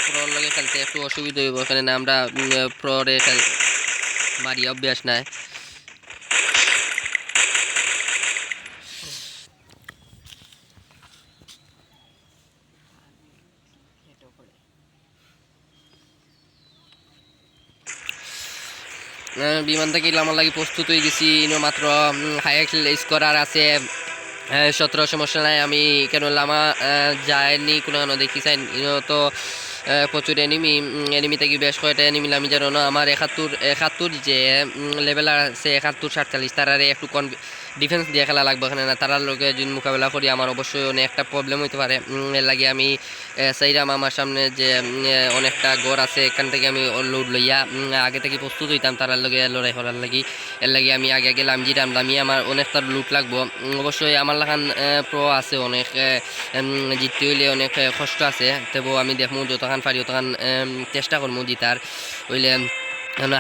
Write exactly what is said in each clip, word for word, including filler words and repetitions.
প্রোর লগে খেলতে একটু অসুবিধা অইবো, কারণ আমরা প্রোরে মারি অভ্যাস নাই। বিমান থাকি লামার লাগি প্রস্তুত অই গেছি। ইনো মাত্র হাই এক্সেল স্কোরার আছে, সতেরো, সমস্যা নাই। আমি কেন লামা যায়নি কোনো, কোনো দেখি চাই। ইনো তো প্রচুর এনিমি, এনিমি থাকি বেশ কয়টা এনিমি লামি যার। আমার একাত্তর, একাত্তর যে লেভেল আছে, একাত্তর সাতচল্লিশ, তারারে একটু কন ডিফেন্স দিয়া খেলা লাগবো। এখানে না, তারার লগে যদি মোকাবেলা করি, আমার অবশ্যই অনেকটা প্রবলেম অইতে পারে। এর লাগি আমি চাইরাম আমার সামনে যে অনেকটা ঘর আছে, এখান থাকি আমি লুট লইয়া আগে থাকি প্রস্তুত অইতাম তারার লগে লড়াই করার লাগি। এর লাগি আমি আগে আগে লামজিরাম, লামিয়া আমার অনেকটা লুট লাগবো। অবশ্যই আমার লাখান প্রো আছে অনেক, জিততে অইলে অনেক কষ্ট আছে, তবু আমি দেখমু যতখান পারি অতখান চেষ্টা করমু জিতার। অইলে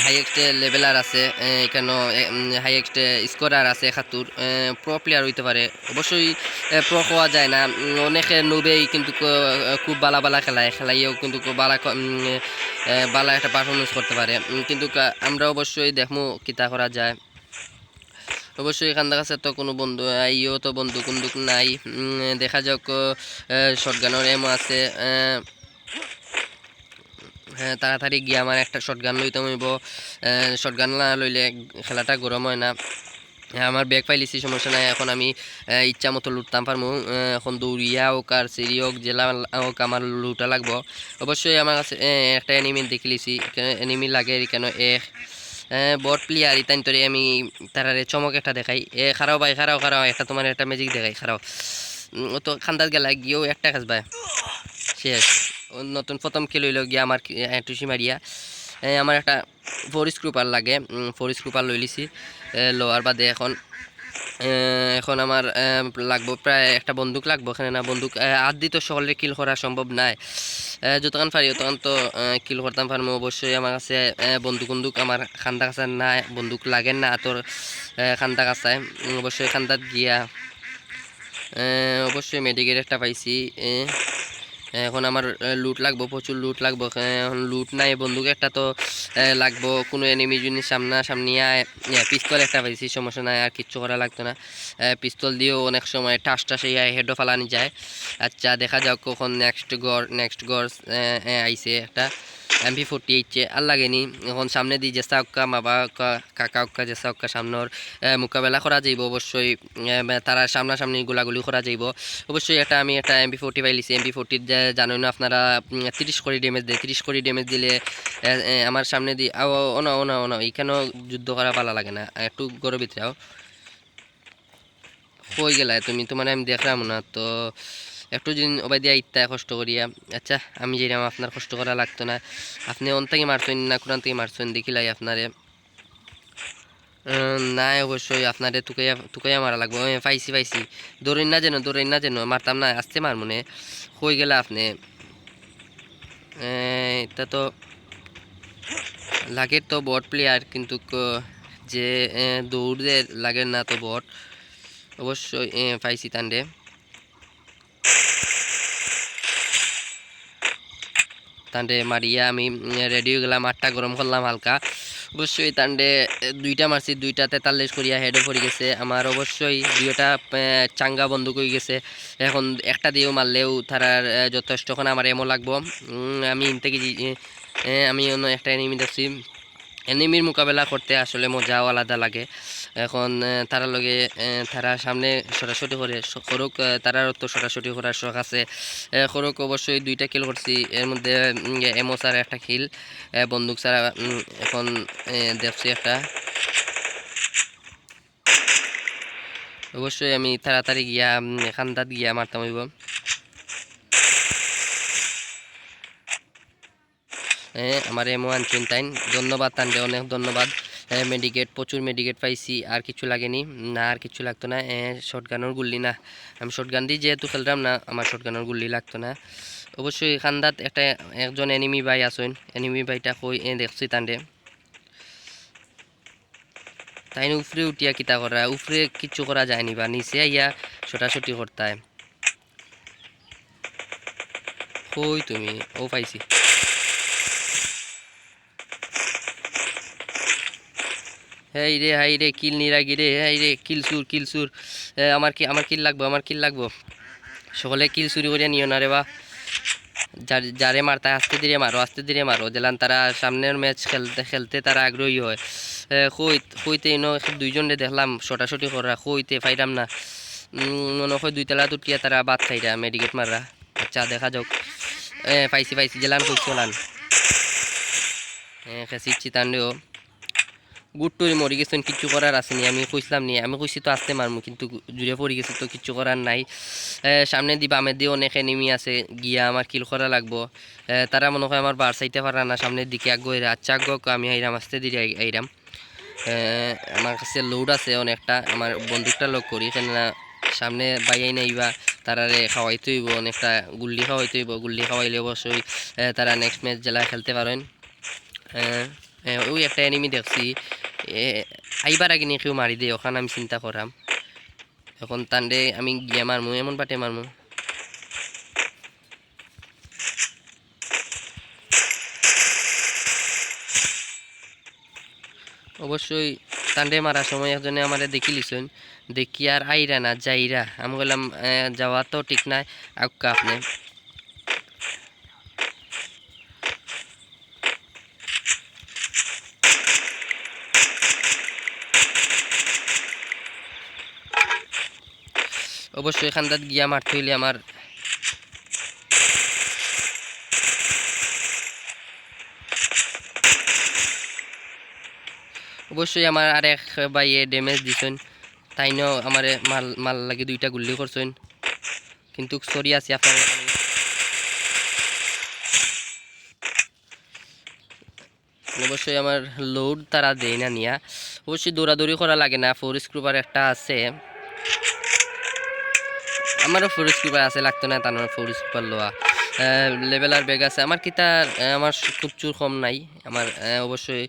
হাইয়েস্ট লেভেলার আছে, এখানে হাইয়েস্ট স্কোরার আছে একাত্তর, প্রো প্লেয়ার অইতে পারে। অবশ্যই প্রো কওয়া যায় না, অনেকে নুবেই কিন্তু খুব বালা বালা খেলায়, খেলাইও কিন্তু খুব বালা, বালা একটা পারফরমেন্স করতে পারে। কিন্তু আমরা অবশ্যই দেখমু কিতা করা যায়। অবশ্যই এখান দেখা তো কোনো বন্ধু আইও তো বন্ধু কুন্দুক নাই। দেখা যাক, শটগানর এমও আছে। হ্যাঁ, তাড়াতাড়ি গিয়া আমার একটা শটগান লইতাম অইবো। শটগান না লইলে খেলাটা গরম হয় না। আমার ব্যাগ পাইলিছি, সমস্যা নাই। এখন আমি ইচ্ছা মতো লুটতাম পারমু। এখন দৌড়িয়া হোক আর সিঁড়ি হোক, জেলা হোক, আমার লুটা লাগবো। অবশ্যই আমার কাছে একটা এনিমি দেখিলিছি, এনিমি লাগে এখানে এক বট প্লেয়ার। ইতান তোরে আমি তারারে চমক একটা দেখাই। এ খাড়াও ভাই, খাড়াও, খাড়াও, একটা তোমার একটা ম্যাজিক দেখাই, খাড়াও। ও তো খান্দাত গেলা গিয়েও একটা কাজ ভাই, শেষ। নতুন প্রথম কিল অইলো গিয়া আমার টুসি মারিয়া। আমার একটা ফোর স্ক্রুপার লাগে, ফোর স্ক্রুপার লইলিছি। লওয়ার বাদে এখন এখন আমার লাগবো প্রায় একটা বন্দুক লাগবো। এখানে না বন্দুক আদি তো সকলের কিল করা সম্ভব নায়। যতক্ষণ পারি অতক্ষণ তো কিল করতাম পারমু। অবশ্যই আমার কাছে বন্দুক বন্দুক আমার খান্দা কাছে নাই, বন্দুক লাগে না তোর খান্দা কাছে। অবশ্যই খান্দাত গিয়া অবশ্যই মেডিকেট একটা পাইছি। এখন আমার লুট লাগবো, প্রচুর লুট লাগবো। এখন লুট নাই, বন্দুক একটা তো লাগবো। কোনো এনিমি যদি সামনাসামনি আয়, পিস্তল একটা পাইছি, সমস্যা নাই, আর কিচ্ছু করা লাগতো না। পিস্তল দিয়েও অনেক সময় ঠাস ঠাস এই হেডও ফালানি যায়। আচ্ছা, দেখা যাক কখন নেক্সট গর নেক্সট গর আইছে একটা এমপি ফোরটি এইট। আর লাগেনি। এখন সামনে দি যেসা উক্কা, মা বাবা উক্কা, কাকা উক্কা, যেসা উক্কা সামনের মোকাবেলা করা যাইব অবশ্যই। তারা সামনাসামনি গোলাগুলি করা যাইব অবশ্যই। এটা আমি একটা এমপি ফোরটি পাইলিছি। এমপি ফোরটির জানোই না আপনারা, তিরিশ করি ড্যামেজ দেয়। তিরিশ করি ড্যামেজ দিলে আমার সামনে দি ওনা ওনা ওনা এখানেও যুদ্ধ করা ভালো লাগে না, একটু গরবিত যাও। কই গেলায় তুমি? তোমারে আমি দেখলাম না তো। একটু দিন ওবায়দি আইতা কষ্ট করিয়া। আচ্ছা, আমি যাইরাম, আপনার কষ্ট করা লাগতো না। আপনে অন থাকি মারছইন না কুনান থাকি মারছইন, দেখিলাই আপনারে। উম, নাই, অবশ্যই আপনারে তুকাইয়া, তুকাইয়া মারা লাগবো। এ, পাইছি, পাইছি। দৌড়ইন না যেন, দৌড়ইন না যেন, মারতাম না, আস্তে মারমুনে। কই গেলা আপনে? এ, এটা তো লাগের তো বট প্লেয়ার, কিন্তু ক-, যে, এ, দৌড় দের লাগের না তো বট। অবশ্যই, এ, পাইছি তানরে। তানরে মারিয়া আমি, উম, রেডি অই গেলাম, আটটা গরম করলাম হালকা। অবশ্যই তানরে, এ, দুইটা মারছি, দুইটা তেতাল্লিশ করিয়া হেডও পড়ি গেছে আমার। অবশ্যই দুইটা, এ, চাঙ্গা বন্দুক অই গেছে। এখন একটা দিয়েও মারলেও তারার, এ, যথেষ্ট। এখন আমার এমও লাগবো। উম, আমি ইন থাকি জি-, এ, এ, আমি অন্য একটা এনিমি দেখছি। এনিমির মোকাবেলা করতে আসলে মজাও আলাদা লাগে। এখন, এ, তারার লগে, এ, তারা সামনে ছুটাছুটি করে, স-, করুক, এ, তারারও তো ছুটাছুটি করার শখ আছে। এ, করুক, অবশ্যই দুইটা কিল করছি, এর মধ্যে, উম, এমও ছাড়া একটা কিল, এ, বন্দুক ছাড়া, উম, এখন, এ, দেখছি একটা। অবশ্যই আমি তাড়াতাড়ি গিয়া, উম, খান্দাত গিয়া মারতাম অইব। এ, আমার এমও আনছইন তাইন, ধন্যবাদ তানরে, অনেক ধন্যবাদ। এ, মেডিকেট, প্রচুর মেডিকেট পাইছি, আর কিছু লাগেনি, না আর কিছু লাগতো না। এ, শটগানর গুল্লি না, আমি শটগান দি যেহেতু খেলতাম না, আমার শটগানর গুল্লি লাগতো না। অবশ্যই খান্দাত একটা, একজন এনিমি ভাই আছইন, এনিমি ভাইটা কই, এ, দেখছি তানরে। তাইন উপরে উঠিয়া কিতা করা, উপরে কিচ্ছু করা যায়নি বা নিচে আইয়া ছুটাছুটি করতায়। কই তুমি? ও পাইছি। হেই রে, হাই রে, কিল নিরাগি রে, হাই রে, কিল চুর, কিল চুর। এ, আমার কি, আমার কিল লাগবো, আমার কিল লাগবো। সকলে কিল চুরি করিয়া নিও না রে বা। যার-, যারে মারতায় আস্তে ধীরে মারো, আস্তে ধীরে মারো। যেলান তারা সামনের ম্যাচ খেলতে, খেলতে তারা আগ্রহী হয়। এ, কই, কইতে ইনো দুইজনরে দেখলাম, শটাশটি করা, কইতে পাইরাম না। উম, মনে হয় দুই তলা তুটিয়া তারা ভাত খাইরা, মেডিকেট মাররা। আচ্ছা, দেখা যাউক। এ, পাইছি, পাইছি, যেলান কইছি ওলান। এ, খেসি চিতান্ডেও। গুট্টুরি মরি গেছইন, কিচ্ছু করার আছে নি। আমি কইছিলাম নি, আমি কইছি তো আস্তে মারমু, কিন্তু জুরে পড়ি গেছে তো কিচ্ছু করার নাই। এ, সামনেদি বামেদি অনেক এনিমি আছে, গিয়া আমার কিল করা লাগবো। এ, তারা মনে হয় আমার বার চাইতে পারা না, সামনের দিকে আগুয়াইরা। আচ্ছা, আগুয়াউক, আমি আইরাম, আস্তে ধীরে আই-, আইরাম। এ, আমার কাছে লোড আছে অনেকটা, আমার বন্দুকটা লক করি, কেননা সামনে বাইয়াই নাইবা, তারারে খাওয়াইতে অইবো, অনেকটা গুল্লি খাওয়াইতে অইবো, গুল্লি খাওয়াইলে অবশ্যই, এ, তারা নেক্সট ম্যাচ জেলা খেলতে পারেন। এ, এ, ওই একটা এনিমি দেখছি। এ, আইবার আগে নি কেউ মারি দেয়, ওখান আমি চিন্তা করাম। এখন তানরে আমি গিয়া মারমু, এমন বাটে মারমু। অবশ্যই তানরে মারার সময় একজনে আমারে দেখিলিছইন, দেখি আর আইরা না, যাইরা। আমি কইলাম, এ, যাওয়া তো ঠিক নায়, আউক্কা আপনে। অবশ্যই খান্দাত গিয়া মারতে অইলে আমার অবশ্যই আমার আরেক ভাইয়ে ড্যামেজ দিছইন, তাইনও আমারে মাল, মাল লাগি দুইটা গুল্লি করছইন, কিন্তু সরি আছি আপনার। অবশ্যই আমার লোড তারা দেয় না নিয়া। অবশ্যই দৌড়াদৌড়ি করা লাগে না, ফোর স্ক্রুপার একটা আছে, আমারও ফোর স্ক্রুপার আছে, লাগতো না তার ফোর স্ক্রুপার লওয়া। আহ, লেভেলার ব্যাগ আছে আমার, কিতা, আহ, আমার খুব চুর কম নাই আমার। আহ, অবশ্যই,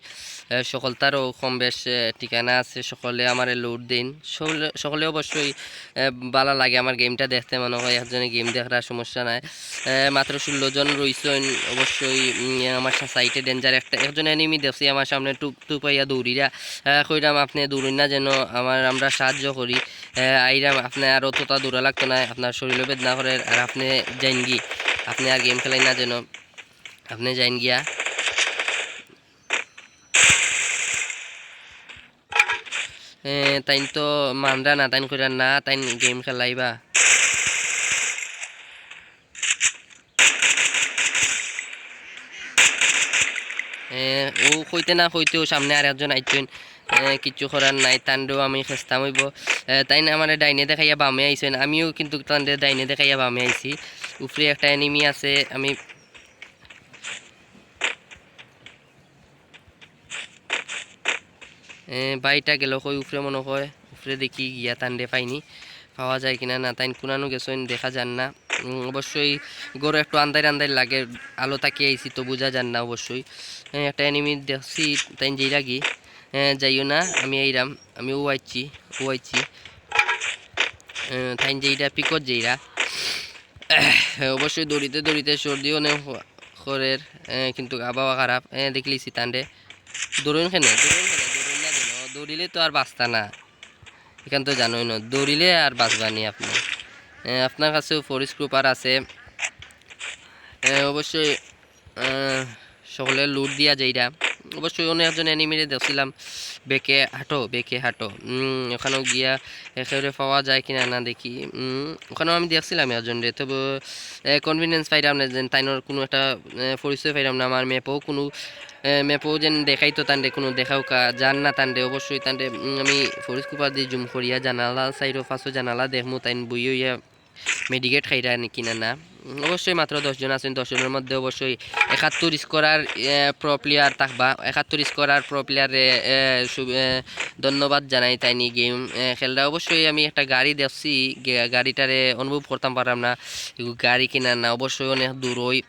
আহ, সকলতারও কম বেশ, আহ, ঠিকানা আছে, সকলে আমারে লোড দিন। সকলে, সকলে অবশ্যই, আহ, ভালা লাগে আমার গেমটা দেখতে, মনে হয় একজনে গেম দেখরা সমস্যা নাই। আহ, মাত্র ষোলো জন রইছইন, অবশ্যই, উম, আমার সা-, সাইটে ডেঞ্জার একটা, একজন এনিমি দেখছি আমার সামনে টুপ টুপাইয়া দৌড়িরা। আহ, কইরাম আপনে দৌড়ইন না যেন, আমার, আমরা সাহায্য করি। আহ, আইরাম, আপনে আর অতটা দৌড়া লাগতো না, আপনার শরীরও বেদনা করে, আর আপনে যাইনগি, আপনে আর গেম খেলাই না যেন, আপনে যাইন গিয়া। এ, তাইন তো মানরা না, তাইন কইরা না, তাইন গেম খেলাইবা। এ, ও কইতে না কইতেও সামনে আর একজন আইছইন। এ, কিচ্ছু করার নাই, তানরেও আমি খেস্তাম অইবো। এ, তাইন আমারে ডাইনে দেখাইয়া বামে আইছইন, আমিও কিন্তু তানরে ডাইনে দেখাইয়া বামে আইছি। উপরে একটা এনিমি আছে, আমি এ, ভাইটা গেল কই উপরে মনে হয়, উপরে দেখি গিয়া তানরে পাইনি, পাওয়া যায় কিনা না, তাইন কুনানো গেছইন দেখা যার না। উম, অবশ্যই ঘরো একটু আন্দাইর আন্দাইর লাগে, আলো তাকিয়ে আইছি তো বুঝা যার না অবশ্যই। এ, একটা এনিমি দেখছি, তাইন যেই লাগি, এ, যাইও না, আমি এইরাম, আমি ও আইছি, ও আইছি। এ, তাইন যেইরা, পিকত যেইরা। অবশ্যই দৌড়িতে দৌড়িতে সর্দি অনেক করের, এ, কিন্তু আবহাওয়া খারাপ। এ, দেখলিছি তানরে। দৌড়ইন কেনে? দৌড়ইন কেনে? দৌড়ইন না যেন। দৌড়িলে তো আর বাঁচতা না। এখান তো জানোই না। দৌড়িলে আর বাঁচবা নি আপনে। এ, আপনার কাছেও ফোর স্ক্রুপার আছে। এ, অবশ্যই, এ, সকলে লুট দিয়া যাইরা। অবশ্যই অন্য একজন এনিমিরে দেখছিলাম। বেঁকে হাঁটো, বেঁকে হাঁটো। উম, ওখানেও গিয়া একেবারে পাওয়া যায় কিনা না দেখি। উম, ওখানেও আমি দেখছিলাম একজনরে। তবে, এ, কনফিডেন্স পাইলাম না যে তাইনর কোনো একটা, এ, পরিচয় পাইলাম না। আমার ম্যাপও কোনো, এ, ম্যাপও যেন দেখাইতো তানরে, কোনো দেখাও কা-, যার না তানরে। অবশ্যই তানরে, উম, আমি ফোর স্ক্রুপার দি জুম করিয়া জানালা, সাইডো পাশো জানালা দেখমু, তাইন বইয়া অইয়া মেডিকেট খাইরা নি কিনা না। উম, অবশ্যই মাত্র দশ জন আছইন, দশ জনর মধ্যে অবশ্যই একাত্তর স্কোরার, এ, প্রো প্লেয়ার থাকবা। একাত্তর স্কোরার প্রো প্লেয়ারে, এ, সু-, এ, ধন্যবাদ জানাই, তাইন ই গেম, এ, খেলরা। অবশ্যই আমি একটা গাড়ি দেখছি, গে-, গাড়িটারে অনুভব করতাম পারলাম না, এগু গাড়ি কিনা না, অবশ্যই অনেক দূর অই।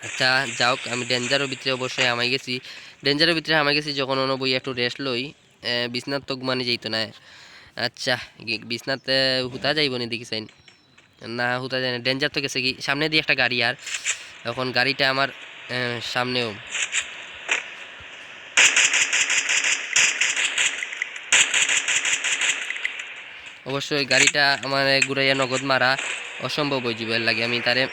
আচ্ছা, যাউক, আমি ডেঞ্জারর ভিতরে অবশ্যই হামাই গেছি। ডেঞ্জারর ভিতরে হামাই গেছি যখন, অনো বইয়া একটু রেস্ট লই। এ, বিছনাত তো ঘুমানি যাইতো না। আচ্ছা, গি-, বিছনাত, এ, হুতা যাইবো নি দেখি চাইন। না, হুতা যায় না। ডেঞ্জার তো গেছে কি, সামনে দিয়ে একটা গাড়ি আর। এখন গাড়িটা আমার, এ, সামনেও। অবশ্যই গাড়িটা আমারে ঘুরাইয়া নগদ মারা অসম্ভব অইযিবো, এরলাগি আমি তারে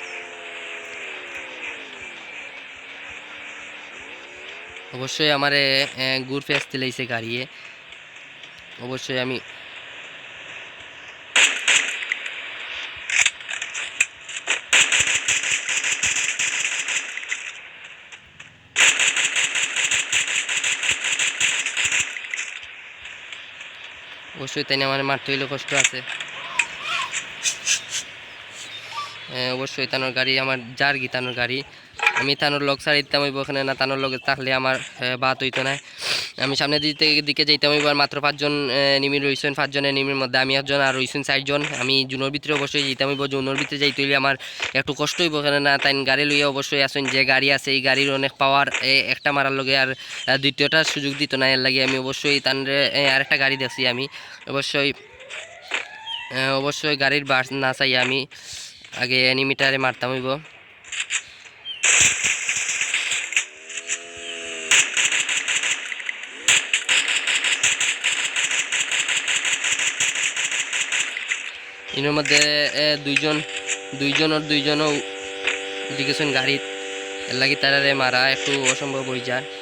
অবশ্যই আমারে, এ, ঘুর ফেস দিলাইছে গাড়িয়ে। অবশ্যই আমি অবশ্যই তাইন আমারে মারতে অইলে কষ্ট আছে। এ, অবশ্যই তানর গাড়ি আমার যারগি তানর গাড়ি। আমি তানর লগ ছাড়ি দিতাম অইবো, অখানে না তানর লগে থাকলে আমার, এ, বাত অইতো নায়। আমি সামনের দিকে, দিকে যাইতাম অইবো, আর মাত্র পাঁচজন, এ, enemy রইছইন, পাঁচজন enemy-র মধ্যে আমি একজন আর রইছইন চাইরজন। আমি জোনর ভিতরে অবশ্যই যাইতাম অইবো, জোনর ভিতরে যাইতে অইলে আমার একটু কষ্ট অইবো, অখানে না তাইন গাড়ি লইয়া অবশ্যই আছইন, যে গাড়ি আছে এই গাড়ির অনেক পাওয়ার, এ, একটা মারার লগে আর, আ, দ্বিতীয়টার সুযোগ দিতো না, এরলাগি আমি অবশ্যই তানরে, এ, আরেকটা গাড়ি দেখছি আমি অবশ্যই, এ, অবশ্যই গাড়ির বাস না চাই আমি আগে enemy-টারে মারতাম অইবো। ইনোর মধ্যে, এ, দুইজন, দুইজনর দুইজনও উঠি গেছইন গাড়িত, এরলাগি তারারে মারা একটু অসম্ভব অইযার।